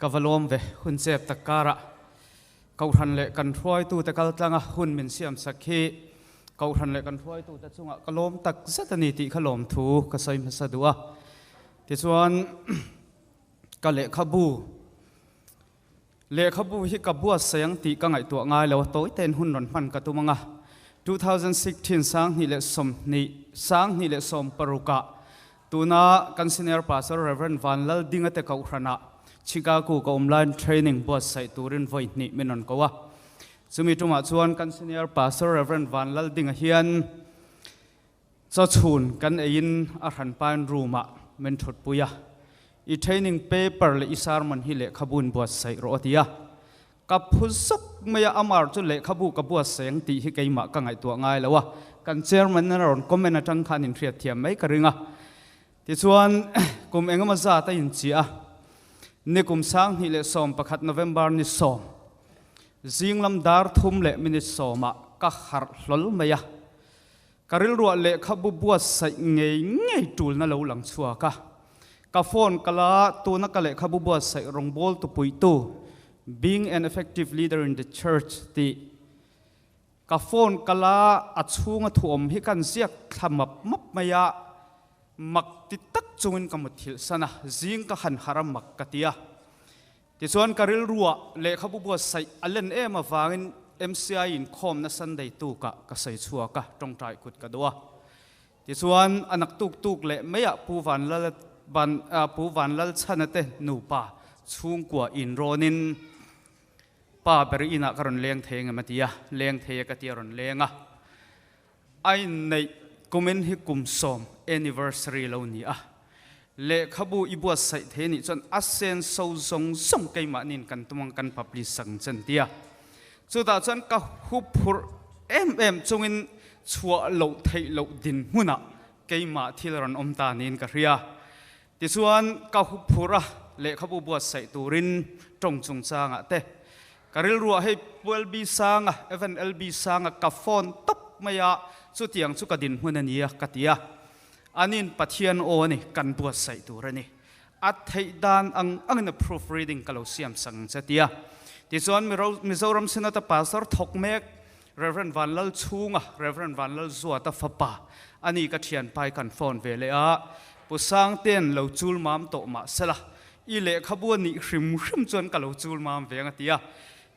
Ka va lawm ve, hun chep tak karah Kohhran leh kan hruaitute kal tlanga hun min siam sak hi Kohhran leh kan hruaitute chungah ka lawm tak zet a ni tih kha lawmthu ka sawi hmasa duh a. Tichuan ka lehkhabu Lehkhabu hi ka buatsaih ang tih ka ngaihtuah ngai lo a, tawi tein hun rawn hman ka tum ang a. 2016 2020 2026 ah tuna kan Senior Pastor Rev. Vanlaldinga te Kohhranah Chicago ka awm laiin training buatsaih turin vawi hnih min rawn ko a. Chumi tumah chuan kan Senior Pastor Rev. Vanlaldinga hian Chawchhun kan eiin a hranpain room-ah min thutpui a, I training paper leh i sermon hi lehkhabuin buatsaih rawh a ti a. Ka phu zawk mai a, Amar chu lehkhabu ka buatsaih ang tih hi keimah ka ngaihtuah ngai lo a, kan chairman a rawn comment atang khan inhriatthiam mai ka ring a. Tichuan, kum engemaw zat a inchiah a, nikum 2011 November ni sawm, zinglam dar thum leh minute sawmah ka harh hlawl mai a. Ka rilruah lehkhabu buatsaih ngei ngei tulna lo lang chhuak a. Ka phone ka la, tuna ka lehkhabu buatsaih rawngbawltu puitu, Being an Effective Leader in the Church tih ka phone ka la, a chhunga thuawm hi kan ziak thla map map mai a, mak ti tak chungin ka mutthilh san a, zing ka han harh a mak ka ti a. Tichuan ka rilruah lehkhabu buatsaih a len em avangin MCI inkhawmna Sunday tukah ka sawi chhuak a, tawngtai kut ka duh a. Tichuan a nak tuk tuk leh maiah Pu Vanlal Van Pu Vanlalchhana te nupa chhungkua inrawnin pa ber inah ka rawn leng thei engem a ti a, leng thei e ka ti a rawn leng a. A inneih kumin hi kum sawm anniversary lo ni a, lehkhabu i buatsaih thei anih chuan a senso zawng zawng keimahniin kan tum ang kan publish sak ang che an ti a. Chutah chuan ka huphurh em em chungin chhuah loh theih loh dinhmunah keimah thil rawn awm ta niin ka hria. Tichuan, ka huphurh a, lehkhabu buatsaih turin tawng chungchangah te ka rilruah hei Pu LB Sanga, Evan LB Sanga ka phone tawp mai a, chutiang chu ka dinhmun a nia ka ti a. Anin Pathian aw a ni, kan buatsaih tur a ni. A theih dan ang angin a proof reading ka lo siam sak ang che a ti a. Tichuan, Mizoram Synod-a Pastor thawk mek Rev. Vanlalchhunga, Rev. Vanlalzuata fapa a ni ka thianpai kan phone ve leh a, Pu Sangte'n lo chul mam tawh mah sela, i lehkhabu a nih hrim hrim chuan ka lo chul mam ve ang a ti a.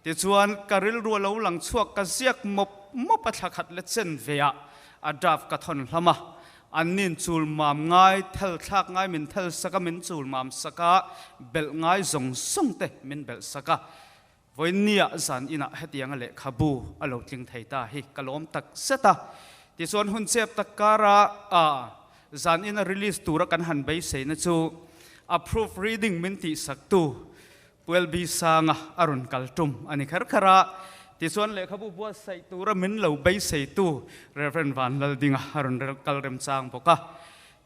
Tichuan, ka rilru a lo lang chhuak ka ziak mawp mawp a thla khat la chen ve ah a draft ka thawn hlam a, an nin chul mam ngai, thel thlak ngai min thel sak a, min chul mam sak a, belh ngai zawng zawng te min belh sak a. Vawiinnia zan inah hetianga lehkhabu a lo tling thei ta hi ka lawm tak zet a. Tichuan hun chep tak kara a zan ina release tura kan han beiseina chu a proof reading min tihsaktu Pu LB Sanga a rawn kal tum a ni kher kher a. Tichuan lehkhabu buatsaih tura min lo beiseitu Rev. Vanlaldinga a rawn kal remchang bawk a.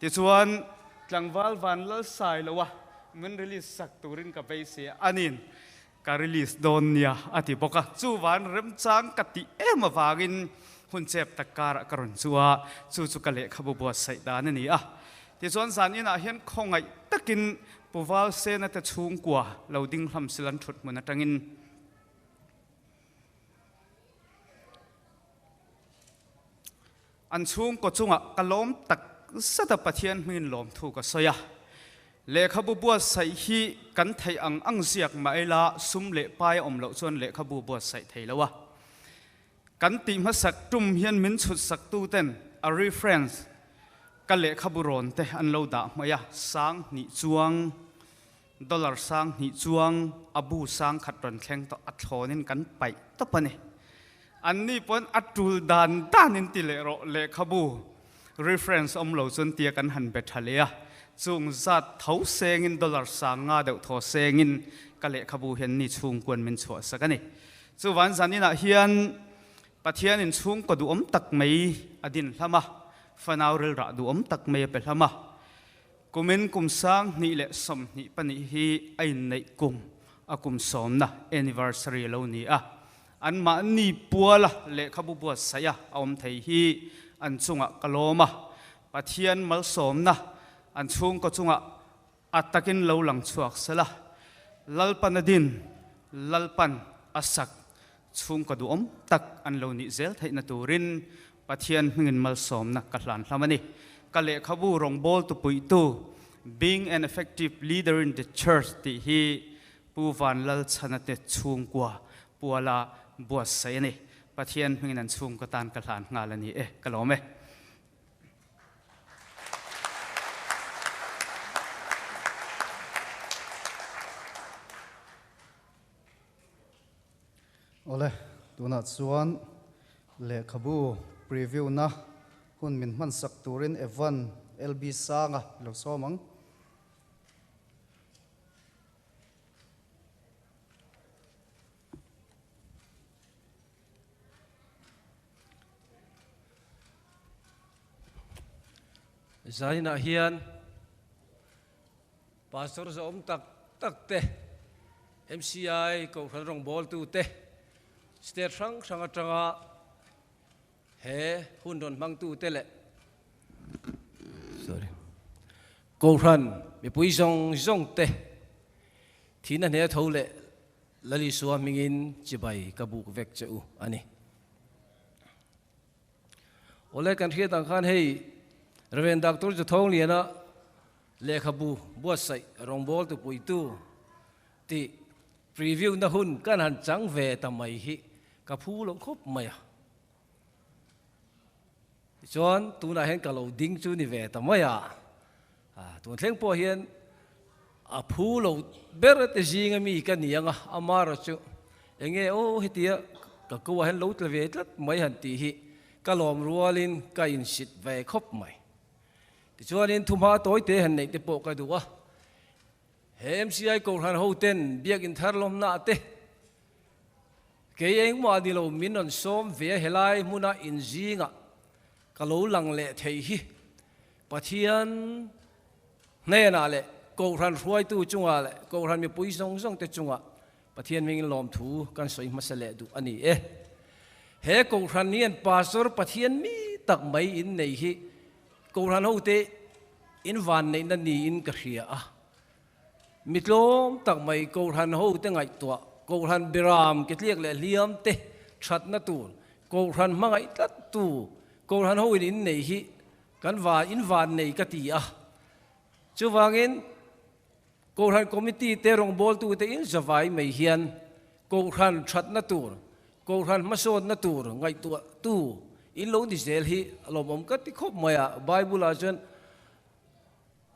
Tichuan tlangval Vanlalsailoa min release sak turin ka beisei a, anin Ka release dawn nia a ti bawk a, chuvan remchang ka tih em avangin hun chep tak karah ka rawn chu a, chu chu ka lehkhabu buatsaih dan a ni a. Tichuan zan inah hian khawngaih takin Pu Valsena te chhungkua lo ding hlam sil an thut hmun atangin An chhungkaw chungah ka lawm tak zet a Pathian hmingin lawmthu ka sawi a. Lehkhabu buatsaih hi kan theih ang ang ziak mah ila sum leh pai a awm loh chuan lehkhabu buatsaih thei lo a. Kan tih hmasak tum hian min chhut saktu ten a reference ka lehkhabu rawn te an lo dah hmai a, sang hnih chuang, dollar sang hnih chuang a bu sang khat rawn thleng tawh a thlawnin kan paih tawp a ni. Anni pawn a tul dan dan in ti leh rawh lehkhabu reference awm lo chuan tia kan han be tha leh a, chung zat tho sengin dollar sang nga deuh thaw sengin ka lehkhabu hian ni chhungkuan min chhuah sak a ni. Chuvan zaninah hian Pathian in chhungkaw duhawm tak mai a din hlam a, fanau rilrah duhawm tak mai a pe hlam a. Kumin kum 2022 hi a inneih kum a kum sawmna anniversary a lo ni a, anmahni puala lehkhabu buatsaih a awm thei hi an chungah ka lawm a, Pathian malsawmna an chhungkaw chungah a takin lo lang chhuak sela. Lalpan a din, Lalpan a sak chhungkaw duhawm tak an lo nih zel theihna turin Pathian hmingin malsawmna ka hlan hlam a ni. Ka lehkhabu rawngbawltu puihtu Being an Effective Leader in the Church tih hi Pu Vanlalchhana te chhungkua puala buatsaih a ni. Pathian hmingin an chhungkaw tan ka hlan nghal a ni e. Ka lawm e. Awle, tunah chuan lehkhabu preview na hun min hmansak turin Evan LB Sanga i lo sawm ang. Zainah hian Pastor zawm tak tak te, MCI Kohhran rawngbawltu te, state hrang hrang atanga he hun rawn hmangtu te leh sorry Kohhran mipui zawng zawng te thihna hne tho leh Lal Isua hmingin chibai ka buk vek che u a ni. Awle kan hriat ang khan hei Rev. Doctor Jathawng Liana lehkhabu buatsaih rawngbawltu puitu tih preview na hun kan han chang ve ta mai hi ka phu lo khawp mai a. Tichuan tunah hian ka lo ding chu ni ve ta mai a. Tun thleng pawh hian a phu lo ber te zinga mi ka ni ang a, amarawh chu enge aw hetia ka ko ah hian lo tla ve tlat mai han tih hi ka lawm rualin ka insit ve khawp mai. Tichuanin thumha tawi te han neih te pawh ka duh a, he MCI Kohhran ho ten biakinn thar lawmna ah te kei engmah ni lo min rawn sawm ve a helai hmuna inzingah ka lo lang leh thei hi Pathian hnenah leh Kohhran hruaitu chungah leh Kohhran mipui zawng zawng te chungah Pathian hmingin lawmthu kan sawi hmasa leh duh a ni e. He Kohhran hian Pastor Pathian mi tak mai in nei hi Kohhran hote in vanneihna niin ka hria a. Mi tlawm tak mai Kohhran hote ngaihtuah, Kohhran biram ketliak leh hliam te thatna tur, Kohhran hmangaih tlattu Kohhran hoin in nei hi Kan va in van nei ka ti a. Chuvangin Kohhran Committee te rawngbawltute in zavai mai hian Kohhran thatna tur, Kohhran hmasawnna tur ngaihtuahtu in lo ni zel hi a lawmawm ka ti khawp mai a. Bible ah chuan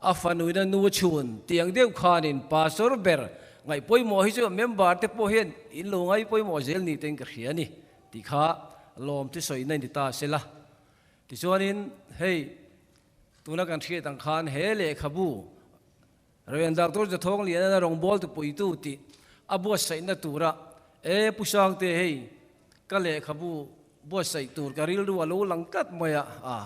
a fanuina nu chhun tiang deuh khanin pastor ber ngaih pawimawh hi chu member te pawh hian in lo ngai pawimawh zel ni tein ka hria a ni tih kha lawm chu sawina ni ta sela. Tichuanin hei tuna kan hriat ang khan he lehkhabu Rev. Doctor Jathawng Lianana rawngbawltu puitu tih a buatsaihna tura e Pu Sangte hei ka lehkhabu buatsaih tur ka rilru a lo lang tlat mai a, a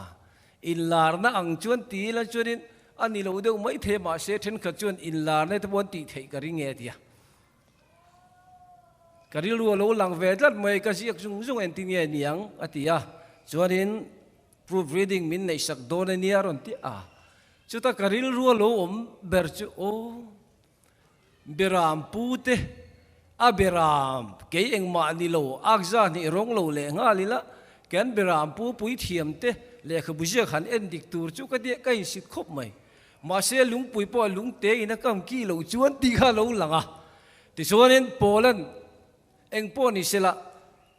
inlarna ang chuan ti ila chuanin a ni lo deuh mai thei mahse thenkhat chuan inlarna te pawh an tih theih ka ring e tia. Ka rilru a lo lang ve tlat mai, ka ziak zung zung engtin nge niang a ti a, chuanin proof reading min neihsak dawn a nia rawn ti a, chuta ka rilru a lo awm ber chu aw Beram pu te a Beram kei engmah ni lo akza hnih rawng lo leh nghal ila kan Beram pu puithiam te lehkhabu ziak han en dik tur chu ka tia ka insit khawp mai. Mahse lungpui pawh a lungte in a kam ki loh chuan tih kha a lo lang a. Tichuanin Paula'n eng pawh ni sela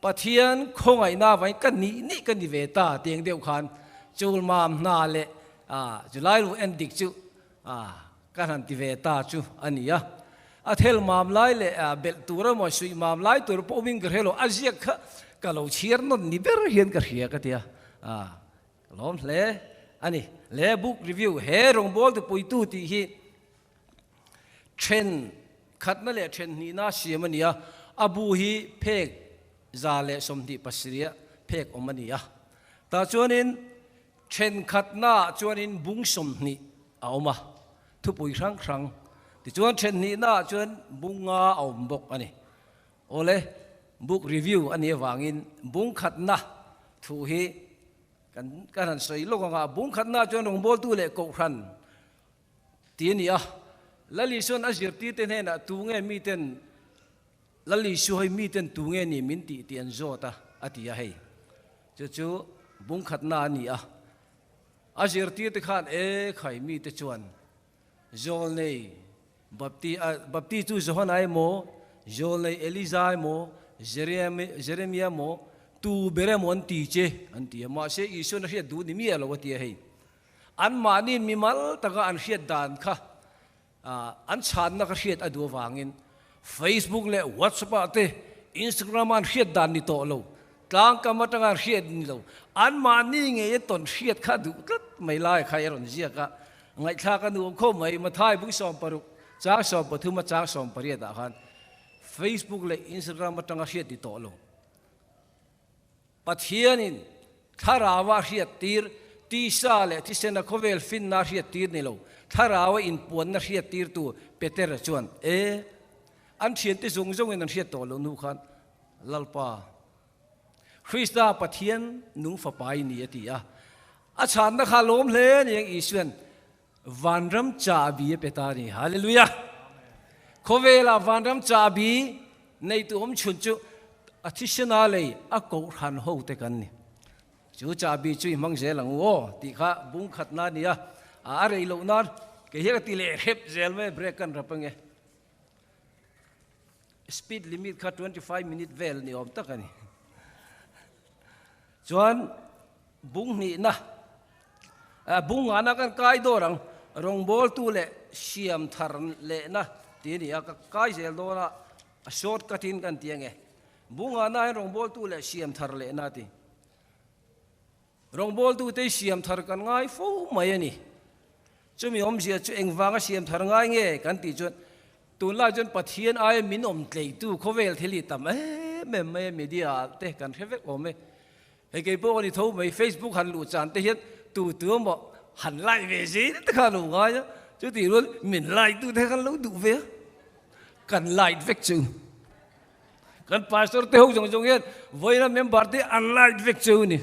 Pathian khawngaihna avangin ka nih nih ka ni ve ta tih ang deuh khan chulmam hna leh chulai lu en dik chu ka han ti ve ta chu a ni a. A thel mam lai leh belh tur emaw suih mam lai tur pawh awmin ka hre lo, a ziak kha ka lo chhiar nawn ni ber hian ka hria ka ti a. Ka lawm hle a ni. Le book review he rawngbawltu puitu tih hi then khatna leh then hnihna siam a ni a, a bu hi phek 127 phek awm a ni a. Tah chuanin then khatnaah chuanin bung 20 a awm a, thupui hrang hrang. Tichuan then hnihnaah chuan bung nga a awm bawk a ni. Awle, book review a nih avangin bung khatna thu hi kan kan han sawi lawk ang a, bung khatna chuan rawngbawltu leh kohhran tih a ni a. Lal Isua'n a zirtirte hnenah tu nge miten Lal Isua hi miten tu nge ni min tih tih an zawt a, a ti a hei. Chu chu bungkhatna a ni a. A zirtirte khan e khai mite chuan Zawlnei Bapti Bapti chu Johana emaw, Zawlnei Eliza emaw, Jeremia emaw, tu ber emaw an ti che an ti a. Mahse Isua'n a hriat duh ni miah lo a ti a hei. Anmahniin mimal taka an hriat dan kha an chhanna ka hriat a duh avangin Facebook leh WhatsApp ah te Instagram ah an hriat dan ni tawh lo, tlangkam atanga an hriat ni lo, anmahni ngei a tawn hriat kha duh tlat mai lai kha i rawn ziak a, ngaihthlak a nuam khawp mai. Mathai bung 60 chang 13 a chang 18 ah khan Facebook leh Instagram atanga hriat ni tawh lo. Pathianin Thlarau a hriattir, tisa leh thisena khawvel finna a hriattir ni lo, Thlarau a inpuanna hriattirtu Petera chuan, E, an thiante zawng zawngin an hriat tawh loh hnu khan, Lalpa, Krista Pathian nung fapa i ni, a ti a. A chhanna kha lawm hle ni ang Isuan vanram chahbi a pe ta a ni. Hallelujah! Khawvelah vanram chahbi neitu awm chhun chu a thisena lei a kohhran ho te kan ni. Chu chahbi chu i hmang zel ang u aw tih kha bung khatna a ni a, a rei loh nan kei hian ka ti leh hrep zel mai a, break kan rap ange. Speed limit kha 25 minute vel ni awm tak a ni. Chuan Bung hnihna, bung ngana kan kai dawr ang, rawngbawltu leh siam thar lehna tih a ni a, ka kai zel dawn a, a short cut in kan ti ange. Bung ngana hian rawngbawltu leh siam thar lehna a ti. Rawngbawltu te hi siam thar kan ngai fo mai a ni. Chumi awmzia chu engvanga siam thar ngai nge kan tih chuan tunlai chuan Pathian aia min awm tleitu khawvel thil hi tam em em mai a, media ah te kan hre vek awm e. Hei kei pawh ka ni tho mai, Facebook han luh chan te hian tu tu emaw han like ve zel te kha a lo ngai a, chutih rual min like tu te kha an lo duh ve a, kan like vek chu. Kan pastor te ho zawng zawng hian vawiina member te an like vek chu ni,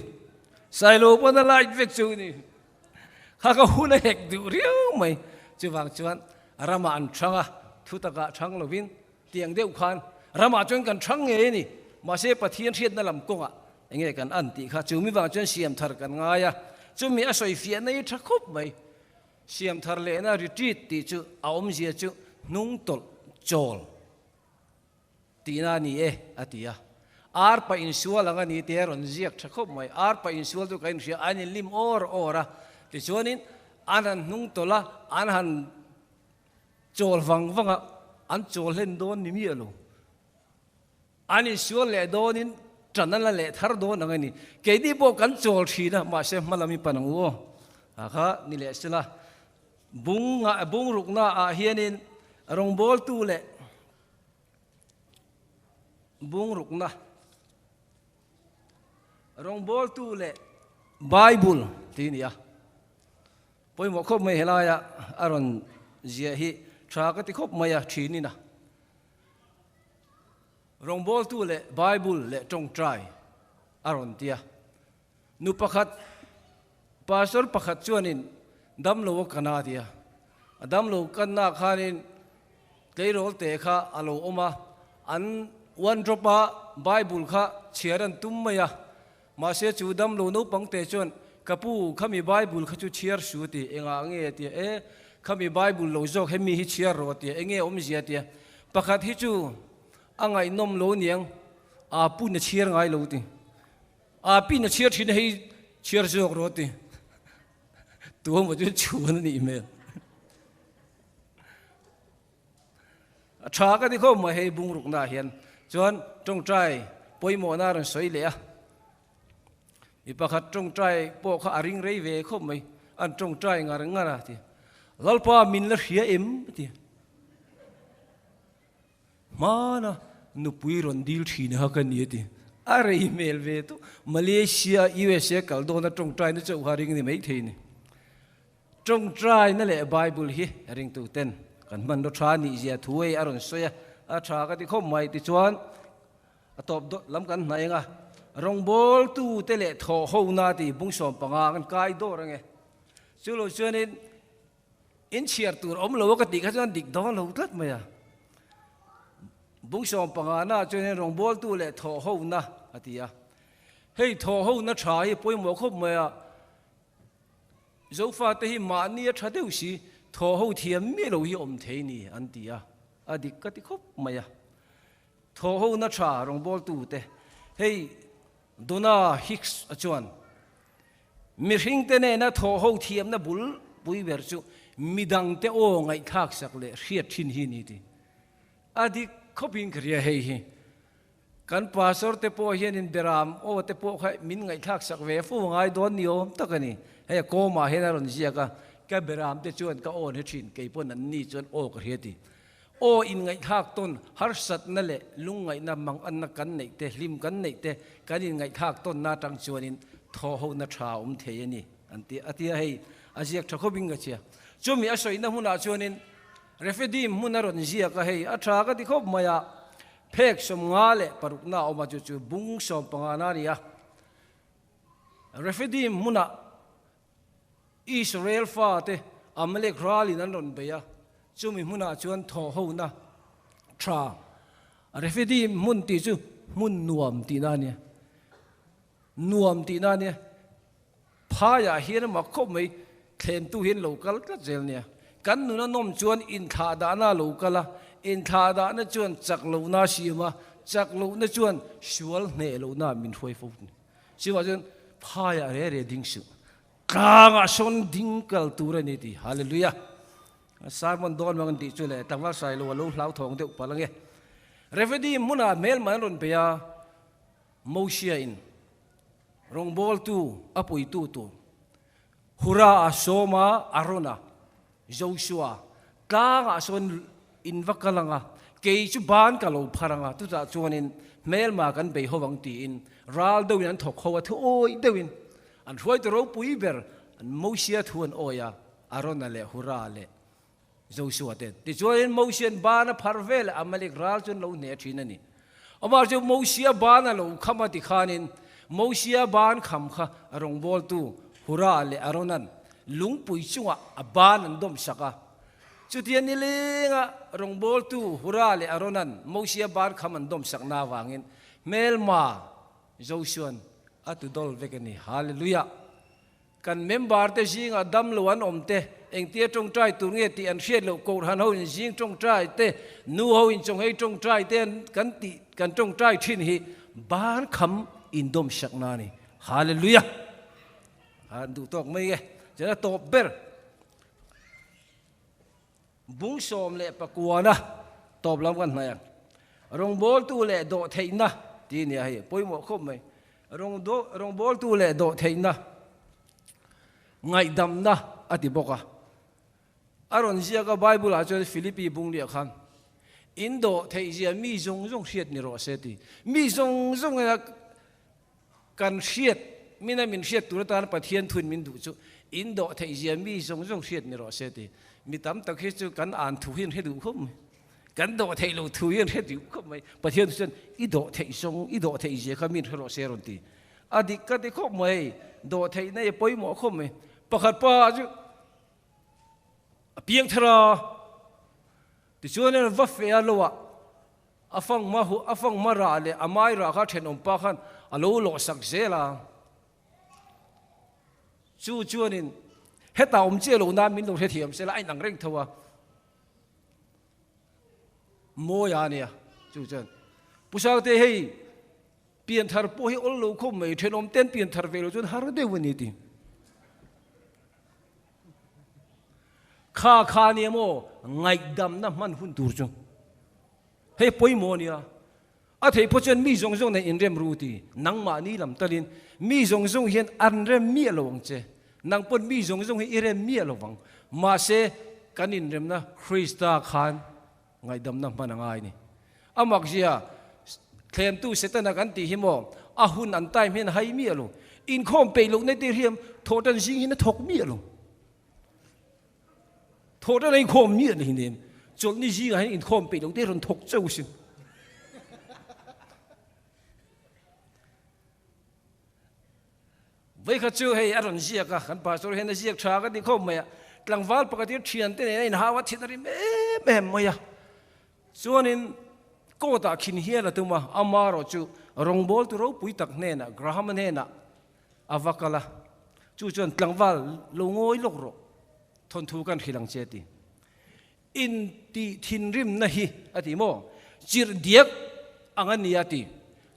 Sailo pawn a like vek chu ni. Kha ka hun a hek duh riau mai, chuvang chuan ramah an thang a, thu takah thang lovin Tiang deuh khan ramah chuan kan thang ngei a ni. Mahse Pathian hriatna lam kawngah enge kan an tih kha chumi vang chuan siam thar kan ngai a. Chumi a sawi fiahna hi tha khawp mai. Siam thar lehna retreat tih chu a awmzia chu hnung tawlh chawl tihna a ni e a ti a. Ar pa insual ang a ni tih a rawn ziak tha khawp mai. Ar pa insual chu ka inhria a, an inlim awr awr a. Tichuanin an han hnung tawlh a, an han Chawl vang vanga an chawl hlen dawn ni miah lo. An insual leh dawnin ṭan a la leh thar dawn ang a ni. Keini pawh kan chawl ṭhin a, mahse hma lam i pan ang u aw. A kha ni leh sela, bung bung rukna ah hianin rawngbawltu leh bung rukna rawngbawltu leh Bible tih a ni a. Pawimawh khawp mai helaia a rawn ziah hi tha ka ti khawp mai a, thinin a. Rawngbawltu leh Bible leh tawngtai a rawn ti a. Nu pakhat, pastor pakhat chuanin damlo a kan a ti a. A damlo kanna khanin tleirawl te kha a lo awm a, an one drop a Bible kha chhiar an tum mai a. Mahse chu damlo naupang te chuan, Ka pu, khami Bible kha chu chhiar su ti, engah nge? a ti a. E, khami Bible lo zawk hemi hi chhiar rawh a ti a, enge awmzia a ti a. Pakhat hi chu a ngaihnawm lo niang, aa pun a chhiar ngai lo ti. Aa pin a chhiar thin a hei chhiar zawk rawh a ti. Tuamaw chu chhuan a nih hmel. A tha ka ti khawp mai hei bungrukna ah hian chuan tawngtai pawimawhna a rawn sawi leh a, mi pakhat tawngtai pawh kha a ring rei ve khawp mai, an tawngtai ngar ngar a ti, Lalpa min la hria em? a ti. Hmana nupui rawn dil thin kha ka ni a ti, a rei hmel ve tawh, Malaysia, USA kal dawna tawngtai na chauh kha a ring ni maithei ni. Tawngtaina leh Bible hi ringtuten kan hmanraw tha nih zia thu ei a rawn sawi a, a tha ka ti khawp mai. Tichuan, a tawp dawt lam kan hnaih ang a, rawngbawltute leh thawhhona tih bung 15 kan kai dawr ang e. Chu lo chuanin. In chhiar tur awm lo a ka tih kha chuan dik dawn lo tlat mai a. Bung 15 na chuan rawngbawltu leh thawhhona a ti a. Hei thawhhona tha hi pawimawh khawp mai a. Zofate hi mahni a tha deuh si, thawhho thiam miah lo hi awm thei ni an ti a, a dik ka ti khawp mai a. Thawhhona tha rawngbawltute hei Donna Hicks a chuan, Mihringte nena thawhho thiamna bul pui ber chu midangte aw ngaihthlak sak leh hriat thin hi ni ti. A dik khawpin ka hria hei hi. Kan pastor te pawh hianin beram aw te pawh kha min ngaihthlak sak ve fo ngai dawn ni awm tak a ni. Hei a kawmah hian a rawn ziak a, ka beram te chuan ka awn he thin, kei pawn an ni chuan aw ka hria ti. Aw inngaihthlak tawn harsatna leh lungngaihna manganna kan neih te, hlim kan neih te kan inngaihthlak tawnna atang chuanin thawhhona tha a awm thei a ni an ti a tia hei a ziak tha khawpin ka chhia. Chumi a sawihna hmunah chuanin Rephidim hmun a rawn ziak a, hei a tha ka ti khawp mai a, phek 56 na a awm a, chu chu bung 15 na a ni a. Rephidim hmunah Israel fate Amalek ralin an rawn bei a, chumi hmunah chuan thawhhona tha Rephidim hmun tih chu hmun nuam tihna a nia. Nuam tihna a nia. Phaiah hian a mak khawp mai, thlentu hian lo kal tlat zel nia. Kan nuna nawm chuan inthlahdahna a lo kal a, inthlahdahna chuan chak lohna a siam a, chak lohna chuan sual hneh lohna min hruai fo ni. Chuvah chuan phaiah re re ding suh, tlangah sawn ding kal tur a ni ti. Hallelujah! Sermon dawn mang an tih chu le tlangval sai lo a lo hlauthawng deuh palh ange. Rephidim hmunah hmelma an rawn bei a, Mosia in rawngbawltu a puitu tur Hura a sawm a, Arona, Joshua tlangah sawn in va kal ang a, kei chu ban ka lo phar ang a, chutah chuanin hmelma kan bei ho ang tiin ral deuhin an thawk ho a, thu awih deuhin an hruaitu ropui ber an Mosia thu an awi a, Arona leh Hura leh Joshua ten. Tichuanin Mosia'n ban a phar vel a, Amalek ral chuan lo hneh thin a ni. Amah chu Mosia ban a lo kham a tikhanin Mosia ban kham kha a rawngbawltu Hura leh Arona'n lungpui chungah a ban an dawm sak a. Chutia nilenga rawngbawltu Hura leh Arona'n Mosia ban kham an dawm sakna avangin hmelma Joshua'n a tu dawl vek a ni. Hallelujah! Kan member te zingah dam lo an awm te, engtia tawngtai tur nge tih an hriat loh, Kohhran ho in zing tawngtai te, nu ho in chawnghei tawngtai te an kan tih kan tawngtai thin hi ban kham indawm sakna a ni. Hallelujah! An duh tawk mai e. Chuan a tawp ber bung 19 na tawp lam kan hnaih ang. Rawngbawltu leh dawhtheihna tih a nia hei, pawimawh khawp mai. Rawngbawltu leh dawhtheihna, ngaihdamna a ti bawk a. A rawn ziak a Bible-ah chuan Philippi bung liah khan, In dawhtheihzia mi zawng zawng hriat ni rawh se ti. Mi zawng zawng ina kan hriat, mina min hriat tur atan Pathian thuin min duh chu, in dawhtheihzia mi zawng zawng hriat ni rawh se ti. Mi tam tak hi chu kan an thu hi an hre duh khawp mai. Kan dawh theih lo thu hi an hre duh khawp mai. Pathian chuan i dawh theih zawng, i dawh theih zia kha min hre rawh se a rawn ti. A dik ka ti khawp mai, dawh theihna hi a pawimawh khawp mai. Pakhat pa chu a piang thar a, tichuan a va feh a lo ah a fanghma huh, a fanghma rah leh a mai rah kha thenawm pa khan a lo lawh sak zel a. Chu chuanin hetah awm chiah lo nan min lo hrethiam se la a inang reng tho a. Mawi a nia chu chuan Pu Sangte hei pianthar pawh hi awl lo khawp mai thenawm ten pianthar ve lo chuan har deuh a ni ti. Kha kha nia maw ngaihdamna hman hun tur chu hei pawimawh a nia. A theih pawh chuan mi zawng zawng nen inrem ru ti nangmahni lam talin mi zawng zawng hian an rem miah lo ang che. Nang pawn mi zawng zawng hi i rem miah lo vang. Mahse, kan inremna Krista khan ngaihdamna hman a ngai a ni. A makzia, thlemtu Setana kan tih hi maw, a hun an time hian a hai miah lo. Inkhawm peih lohna tir hian thawhtan zing hian a thawk miah lo. Thawhtan a inkhawm miah lo hi nen, chawlhni zingah hian inkhawm peih loh te rawn thawk chauh sin. Vawikhat chu hei a rawn ziak a, kan pastor hian a ziak tha ka ti khawp mai a. Tlangval pakhat hi thiante nen a inhau a, thin a rim em em mai a. Chuanin court-ah khin hial a tum a, amaherawhchu rawngbawltu ropui tak hnenah, Graham-a hnenah a va kal a. Chu chuan tlangval lo ngawi lawk rawh, thawnthu kan hrilh ang che a ti. Intih thinrimna hi a ti maw? Chirh diak ang a ni a ti.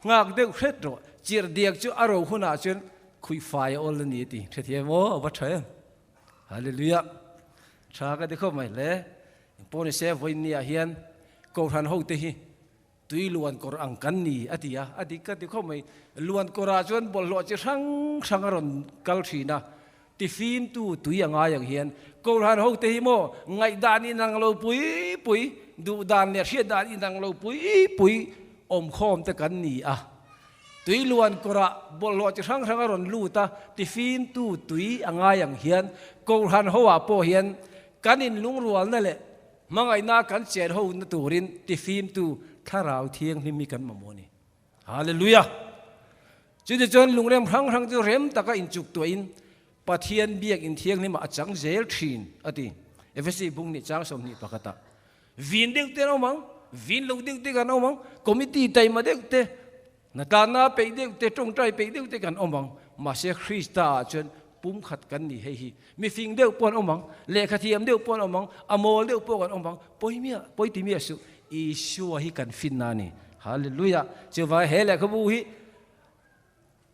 Nghak deuh hret rawh, chirh diak chu a ro hunah chuan khuihfai a awl a ni a ti. Hrethiam maw? A va tha em? Hallelujah! Tha ka ti khawp mai hle. Engpawh ni se vawiinniah hian Kohhran hote hi tui luan kawr ang kan ni a ti a, a dik ka ti khawp mai. Luan kawrah chuan bawlhhlawh chi hrang hrang a rawn kal thin a, tifimtu tui a ngai ang hian Kohhran hote hi maw ngaihdan inang lo pui pui, duhdan leh hriatdan inang lo pui pui awmkhawm te kan ni a. Tui luan kawrah bawlhhlawh chi hrang hrang a rawn lut a, tifimtu tui a ngai ang hian Kohhran hoah pawh hian kan inlungrualna leh hmangaihna kan chen ho na turin tifimtu Thlarau Thianghlim hi kan mamawh a ni. Hallelujah! Chutichuan lungrem hrang hrang chu rem taka inchuk tuahin Pathian biakinn thianghlimah a chang zel thin a ti. Efesi bung nih chang 21 ah. Vin deuh te an awm ang, vin lo deuh te kan awm ang, committee taima deuh te, hnatlanna peih deuh te, tawngtai peih deuh te kan awm ang. Mahse Krista ah chuan pumkhat kan ni hei hi. Mifing deuh pawh an awm ang, lehkha thiam deuh pawh an awm ang, a mawl deuh pawh kan awm ang, pawi miah, pawi ti miah suh. Isua hi kan finna a ni. Hallelujah! Chuvangin he lehkhabu hi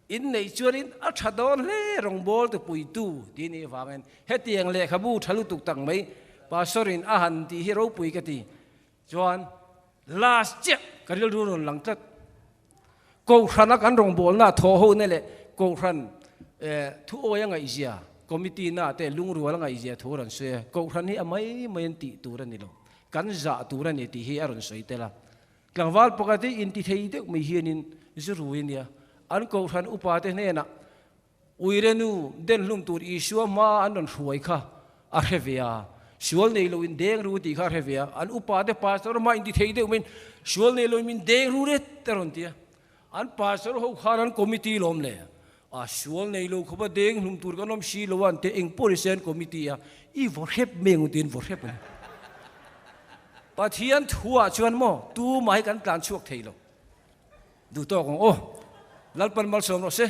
Inneih chuanin a tha dawn hle rawngbâwl tu puitu tih nih avangin hetiang lehkhabu tha lutuk tak mai Pastor-in a han tih hi ropui ka ti. Chuan last chiah ka rilru rawn lang tlat. Kohhrana kan rawngbâwlna thawh hona leh Kohhran thu awi a ngaihzia, committee na te lungrual a ngaihzia thu a rawn sawi a. Kohhran hi a mai mai an tih tur a ni lo, kan zah tur a ni tih hi a rawn sawi tel a. Tlangval pakhat hi intithei deuh mai hianin zu rui a nia. An kohhran upate hnenah Uire nu den hlum tur Isua hma an rawn hruai kha a hre ve a. Sual nei loin deng ru tih kha a hre ve a. An upate pastor hma intithei deuh maiin sual nei loin min deng ru ret a rawn ti a. An pastor ho khan an committee lawm le. A sual nei lo khawpa deng hlum tur kan awm si lo a an ti a, eng pawh ni se an committee a, i vaw hrep mai ang tiin vaw hrep a ni. Pathian thuah chuan maw tumah hi kan tlan chhuak thei lo. Duh tawk ang aw. Lalpan malsawm rawh se.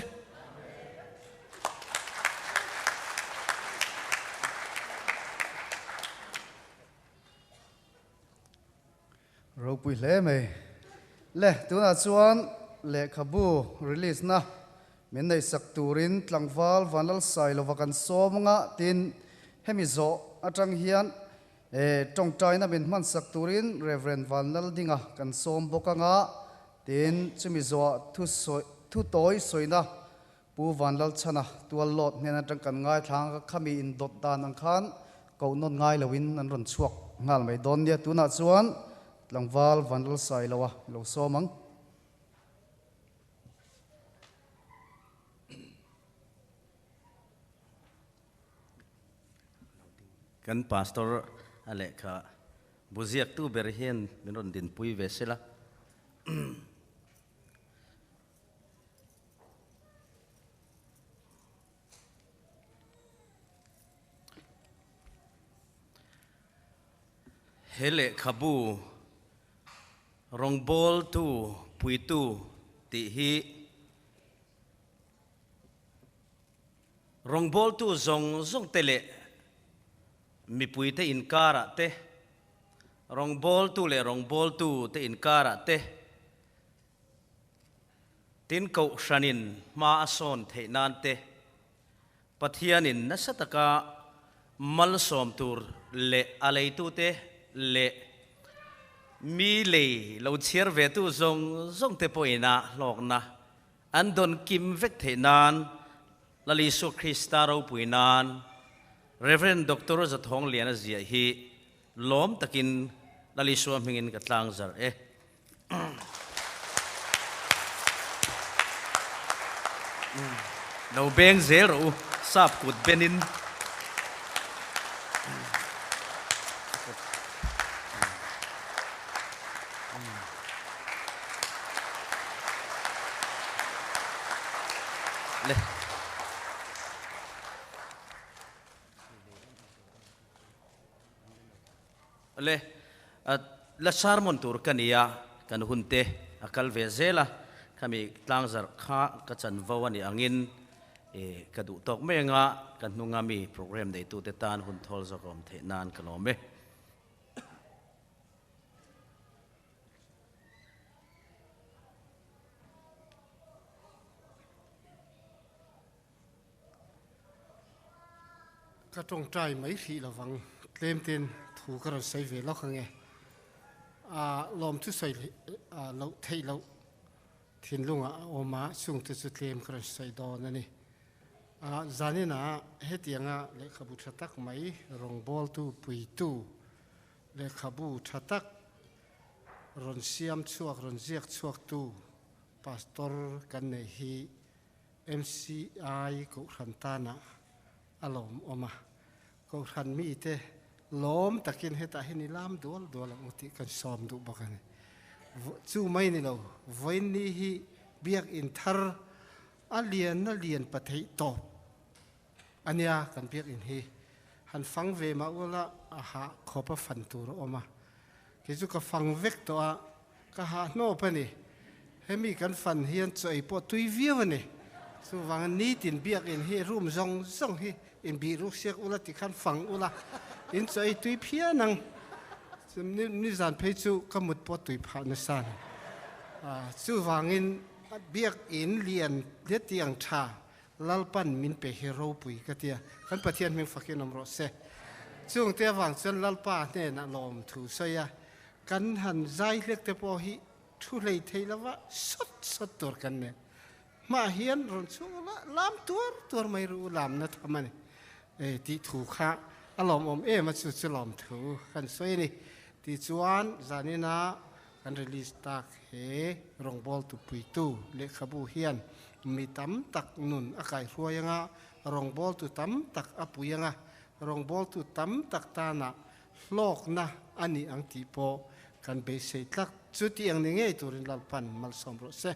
Ropui hle mai. Le, tunah chuan lehkhabu release na min neihsak turin tlangval Vanlalsailova kan sawm anga tin hemi zawh atang hian tawngtaina min hmansak turin Rev. Vanlaldinga kan sawm bawk anga tin chumi zawhah thu thu tawi sawina Pu Vanlalchhana tual lawt hnen atang kan ngaithlang a, khami indawt dan ang khan koh nawn ngai loin an rawn chhuak nghal mai dawn nia. Tunah chuan tlangval Vanlalsailoa lo sawm ang. Kan Pastor a lehkha bu ziaktu ber hian min rawn dinpui ve sela. He lehkhabu rawngbawltu puitu tih hi rawngbawltu zawng zawng te leh mipuite inkarah te, rawngbawltu leh rawngbawltu te inkarah te, Tin, Kohhranin hma a sawn theih nan te, Pathianin nasa taka malsawm tur leh a leitute leh mi lei lo chhiar vetu zawng zawng te pawhin a hlawkna an dawn kim vek theih nan Lal Isua Krista ropui nan Rev. Doctor Zathawng Liana ziah hi lawm takin Lal Isua hmingin ka tlang zarh e. Lo beng zel rawh u, sap kut benin. Le. Le, la sermon tur ka nia, kan hun te a kal ve zel a, khami tlangzarh kha ka chanvo a nih angin ka duh tawk mai anga ka hnunga mi program neitute tan hun thawl zawk a awm theih nan ka lawm e. Ka tawngtai mai hrih lovang tlem ten thu ka rawn sawi ve lawk ange. Lawm chu sawi loh theih loh thinlungah a awm a, chungte chu tlem ka rawn sawi dawn a ni. Zaninah hetianga lehkhabu tha tak mai rawngbawltu puitu lehkhabu tha tak rawn siam chhuak rawn ziak chhuaktu Pastor kan neih hi MCI Kohhran tanah a lawmawm a, Kohhran mite lawm takin hetah hian i lam dual dual ang u tih kan sawm duh bawk a ni. Chu mai ni lo, vawiinni hi biakinn thar a lian a lian pa theih tawp a nia kan biakinn hi. Han fang ve mah ula a hah khawp a fan tur a awm a, kei chu ka fang vek tawh a, Ka hah hnawp a ni. Hemi kan fan hian chaw ei pawh tui viau a ni. Chuvangin nitin biakinn hi room zawng zawng hi inbih ruk siak ula ti khan fang ula in chaw ei tui phian ang. Nizan phei chu ka mut pawh tui phah nasa a ni. Chuvangin biakinn lian hetiang tha Lalpan min pe hi ropui ka tia. Kan Pathian hming fakin awm rawh se. Chungte avang chuan Lalpa hnenah lawmthu sawi a, Kan han zai hlek te pawh hi thu hlei thei lova sawt sawt tur kan nei. Hmah hian rawn chhung ula lam tuar tuar mai ru u lamna tham a ni e tih thu kha a lawmawm em a chu chu lawm thu kan sawi a ni. Tichuan zanina kan release tak he rawngbawltu puitu lehkhabu hian mi tam tak nun a kaihruai anga rawngbawltu tam tak a pui anga rawngbawltu tam tak tana Hlawkna a nih ang tih pawh kan beisei tlak. Chu tih ang ni ngei turin Lalpan malsawm rawh se.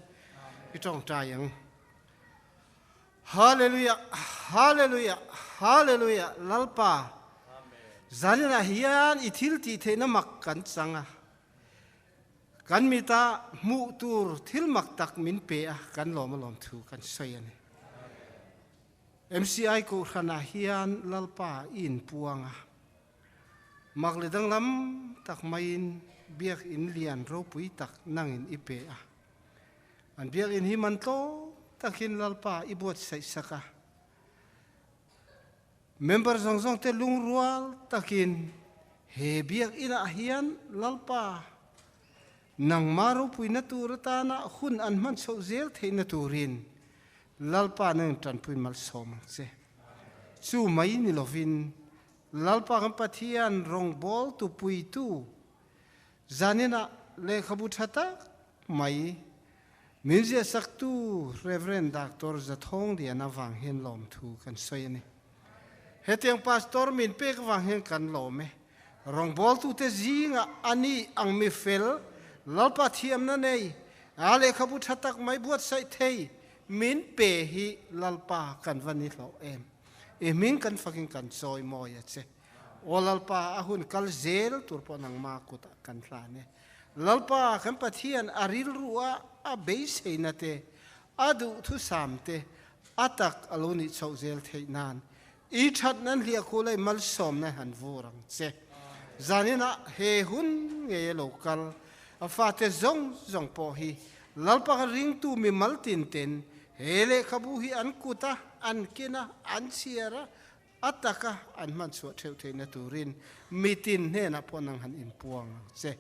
I tawngtai ang. Hallelujah, Hallelujah, Hallelujah, Lalpa, zaninah hian i thil tih theihna mak kan chang a. Kan mita hmuh tur thil mak tak min pe a, kan lawm alawm thu kan sawi a ni. MCI Kohhranah hian Lalpa i inpuang a, mak leh danglam tak maiin biakinn lian ropui tak nangin i pe a. An biakinn hi man tlawm takin Lalpa i buatsaih sak a. Member zawng zawngte lungrual takin he biakinah hian Lalpa nangmah ropuina tur atana hun an hman chhoh zel theihna turin Lalpa nang tanpui malsawm ang che. Chu mai ni lovin Lalpa kan Pathian rawngbawltu puitu zaninah lehkhabu tha tak mai min ziahsaktu Rev. Doctor Zathawngdiana vang hian lawmthu kan sawi a ni. Hetiang pastor min pek vang hian kan lawm e. Rawngbawltute zingah a nih ang mi fel, Lalpa thiamna nei, a lehkhabu tha tak mai buatsaih thei min pe hi Lalpa kan va ni hlawh em. I hming kan fakin kan chawi mawi a che. Aw Lalpa, a hun kal zel tur pawh nangma kutah kan hlan e. Lalpa kan Pathian a rilru a a beiseina te, a duhthusam te a tak a lo nih chhoh zel theih nan I that nan hliah khuh lei malsawmna han vur ang che. Zaninah he hun ngei a lo kal. A fate zawng zawng pawh hi Lalpa ka ringtu mi mal tin ten he lehkhabu hi an kut a, an ken a, an chhiar a, a taka an hman chhuah theuh theihna turin mitin hnenah pawh nang han inpuang ang che.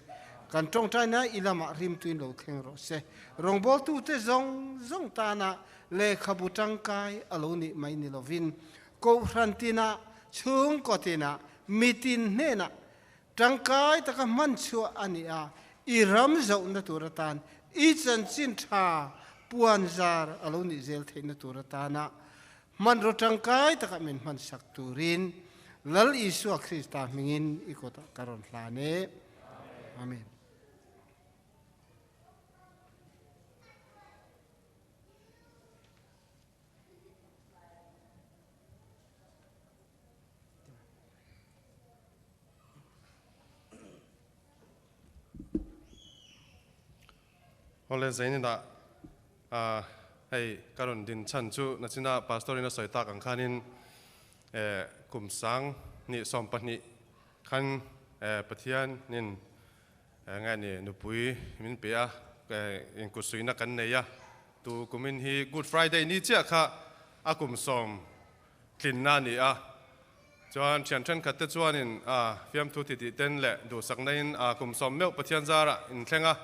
Kan tawngtaina i lamah rimtuin lo thleng rawh se. Rawngbawltute zawng zawng tana Lehkhabu tangkai a lo nih mai ni lovin Kohhran tinah, chhungkaw tinah, mitin hnenah tangkai taka hman chhuah a ni a, i ram zohna tur atan, i chanchin tha puan zar a lo nih zel theihna tur atana hmanraw tangkai taka min hmansak turin Lal Isua Krista hmingin i kawtah ka rawn hlan e. Amen. Awle Zainina ah hei ka rawn din chhan chu nachina Pastor in a sawi tak ang khanin eh kum sang hnih 12 khan eh Pathian in eh nge ni nupui min pe a eh inkutsuihna kan nei a tu kumin hi Good Friday ni chiah kha a kum sawm tlinna a ni a. Chuan thian thenkhat te chuanin a fiamthu ti tih ten leh duhsakna in a kum sawm meuh Pathian zarah in thleng a,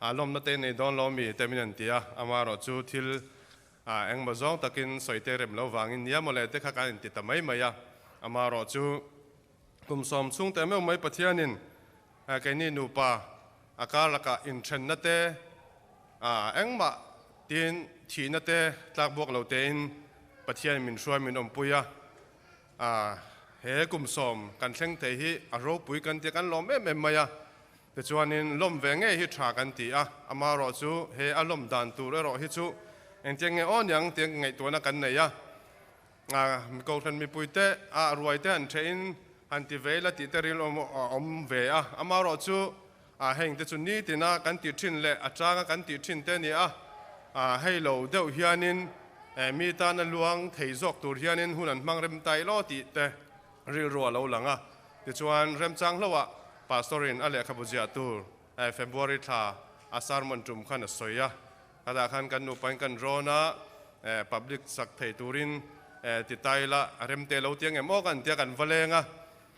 a lawmna te nei dawn lo mi te min an ti a, amaherawh chu thil a engmaw zawng takin sawi te rem lo vangin nia mawle te kha kan inti ta mai mai a, amaherawh chu kum sawm chhung te meuh mai Pathianin keini nupa a kar lakah inthenna te a engmah tin thihna te tlakbuak lo tein Pathianin min hruai min awmpui a. A, he kum sawm kan thleng thei hi a ropui kan tia kan lawm em em mai a, tichuanin lawm ve ngei hi tha kan ti a, amaherawh chu he a lawm dan tur erawh hi chu engtiang nge aw niang tiang ngaihtuahna kan nei a, a kohhran mipuite a ruaite han thehin han ti ve ila tih te ril awm a awm ve a, amaherawh chu a heng te chu nitina kan tih thin leh a changa kan tih thin te a ni a, a hei lo deuh hianin mi tana luang thei zawk tur hianin hun an hmang rem ta ilo tih te rilru a lo lang a. Tichuan remchang hlauhah Pastor-in a lehkhabu ziah tur February thla a sermon tum khan a sawi a, khatah khan kan nupain kan rawn a, public sak thei turin ti ta ila rem te lo ti ang em aw kan tia kan va leng a.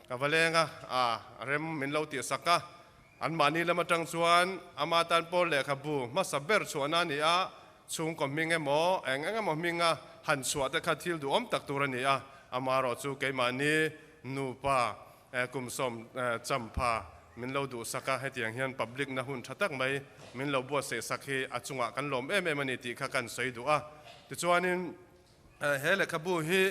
Ka va leng a, a rem min lo tihsak a. Anmahni lam atang chuan ama tan pawh lehkhabu hmasa ber chhuahna a ni a, chhungkaw hming emaw eng eng emaw hminga han chhuah te kha thil duhawm tak tur a ni a. Amaherawh chu keimahni nupa kum sawm champha min lo duhsak a, hetiang hian public na hun tha tak mai min lo buatsaihsak hi a chungah kan lawm em em a ni tih kha kan sawi duh a. Tichuanin. He lehkhabu hi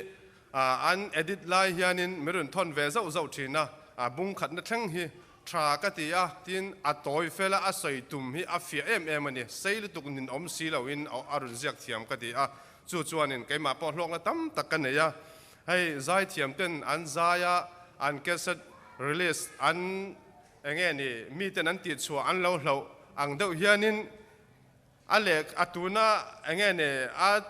an edit lai hianin mi rawn thawn ve zauh zauh thin a, a bung khatna thleng hi tha ka ti a, tin a tawi fel a, a sawi tum hi a fiah em em a ni, sei lutuk nin awm si loin a rawn ziak thiam ka ti a, chu chuanin keimah pawh hlawkna tam tak ka nei a, hei zaithiam ten an zai a, an cassette release an enge ni miten an tihchhuah an lo hlauh ang deuh hianin A leh a tuna enge ne a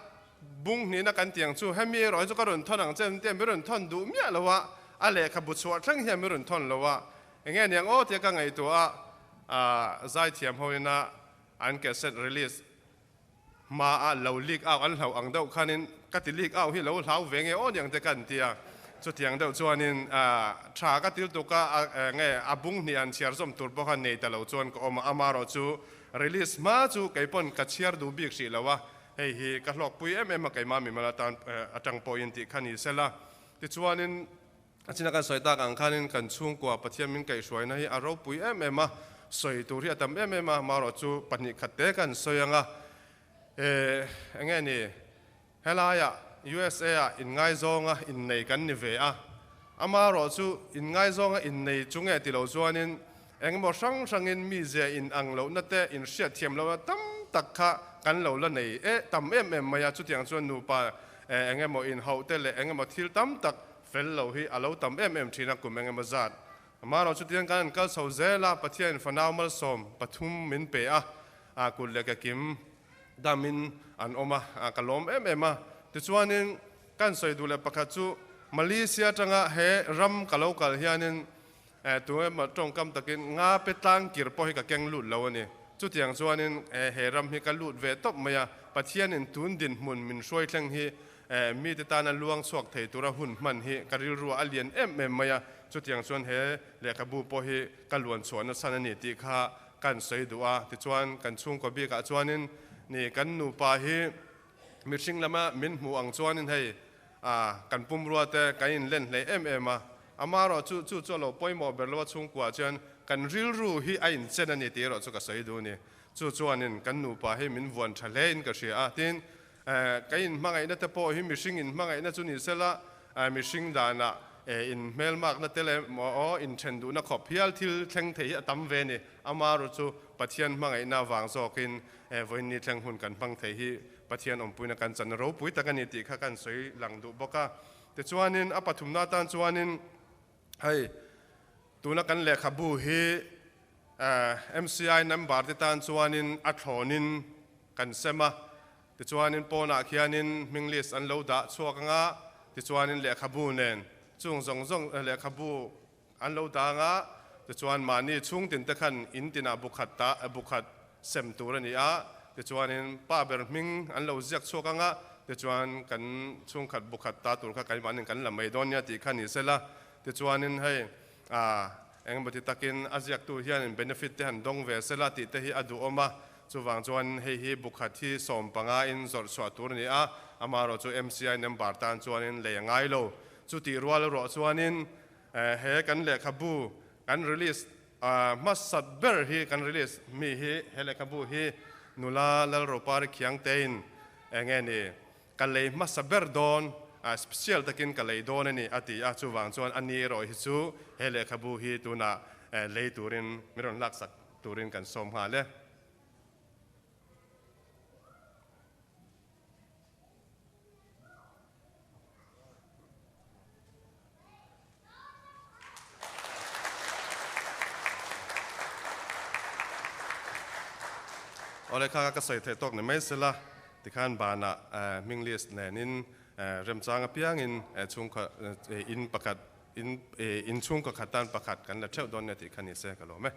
bung hnihna kan tih ang chu hemi erawh hi chu ka rawn thawn ang che tia mi rawn thawn duh miah lo a, a lehkhabu chhuah thleng hian mi rawn thawn lo a, enge niang aw tia ka ngaihtuah a, zaithiam ho ina an cassette release hma a lo leak out an hlauh ang deuh khanin ka ti leak out hi lo hlau ve nge aw niang te kan tia, chutiang deuh chuanin tha ka til tuk a, enge a bung hnih an chhiar zawm tur pawh khan nei ta lo chuan ka awm a, amaherawh chu Release hma chu kei pawn ka chhiar duh bik hrih lo a, hei hi ka hlawkpui em em a keimah mimal atan atang pawhin tih kha ni sela. Tichuanin a china kan sawi tak ang khanin kan chhungkua Pathian min kaihhruaina hi a ropui em em a, sawi tur hi a tam em em a, marawh chu pahnih khat te kan sawi ang a, eh enge ni helaiah USA ah inngaizawng a innei kan ni ve a, amaherawh chu inngaizawng a innei chu nge ti lo chuanin engemaw hrang hrangin mizia in ang lohna te inhriatthiam lohna tam tak kha kan lo la nei e tam em em mai a, chutiang chuan nupa engemaw inhauh te leh engemaw thil tam tak fel lo hi a lo tam em em thin a kum engemaw zat. Amaherawh chutiang kan han kal chho zel a, Pathianin fanau malsawm pathum min pe a, kut leh ke kim damin an awm a, ka lawm em em a. Tichuanin kan sawi duh leh pakhat chu Malaysia atanga he ram ka lo kal hianin tu emaw tawngkam takin nga pe tlang kir pawh hi ka keng lut lo a ni. Chutiang chuanin he ram hi ka lut ve tawp mai a, Pathianin tun dinhmun min hruai thleng hi mite tana luang chhuak thei tura hun hman hi ka rilruah a lian em em mai a, chutiang chuan he lehkhabu pawh hi ka luan chhuahna chhan a ni tih kha Kan sawi duh a, tichuan kan chhungkaw bikah chuanin ni kan nupa hi mihring lama min hmuh ang chuanin hei kan pumrua te kan inlen hlei em em a, amaherawh chu chu chu a lo pawimawh ber lo a chhungkuaah chuan kan rilru hi a inchen a ni tih erawh chu ka sawi duh a ni. Chu chuanin kan nupa hi min vuan tha hlein ka hria a, tin Ka inhmangaihna te pawh hi mihring inhmangaihna chu ni sela, mihring danah inhmelmakna te leh aw inthen duhna khawp hial thil thleng thei hi a tam ve ni. Amaherawh chu Pathian hmangaihna avang zawkin vawiinni thleng hun kan hmang thei hi Pathian awmpuina kan chan ropui tak a ni tih kha kan sawi lang duh bawk a. Tichuanin a pathumna atan chuanin hei tuna kan lehkhabu hi. MCI number te tan chuanin a thlawnin kan sem a, tichuanin pawnah khianin hming list an lo dah chhuak anga, tichuanin lehkhabu nen chung zawng zawng lehkhabu an lo dah anga, tichuan mahni chhungtin te khan in tinah bu khat ta bu khat sem tur a ni a, tichuanin pa ber hming an lo ziak chhuak anga, tichuan kan chhungkhat bu khat ta tur kha keimahnin kan la mai dawn nia tih kha ni sela, tichuanin hei A, engemaw ti takin a ziaktu hianin benefit te han dawng ve sela tih te hi a duhawm a, chuvang chuan hei hi bukhat hi 15 in zawrh chhuah tur a ni a, amaherawh chu MCI member tan chuanin lei a ngai lo. Chutih rual erawh chuanin he kan lehkhabu kan release hmasat ber hi kan release mi hi he lehkhabu hi nula Lalropari Khiangtein enge ni Ka lei hmasa ber dawn, special takin ka lei dawn a ni, a ti a. Chuvang chuan a ni erawh hi chu he lehkhabu hi tunah lei turin min rawn laksak turin kan sawm nghal e. Awle kha ka sawi theih tawk ni mai sela, tikhan banah hming list nenin remchang apiangin chhungkhat in pakhat in in chhungkaw khat tan pakhat kan la theuh dawn nia tih kha ni se ka lawm e.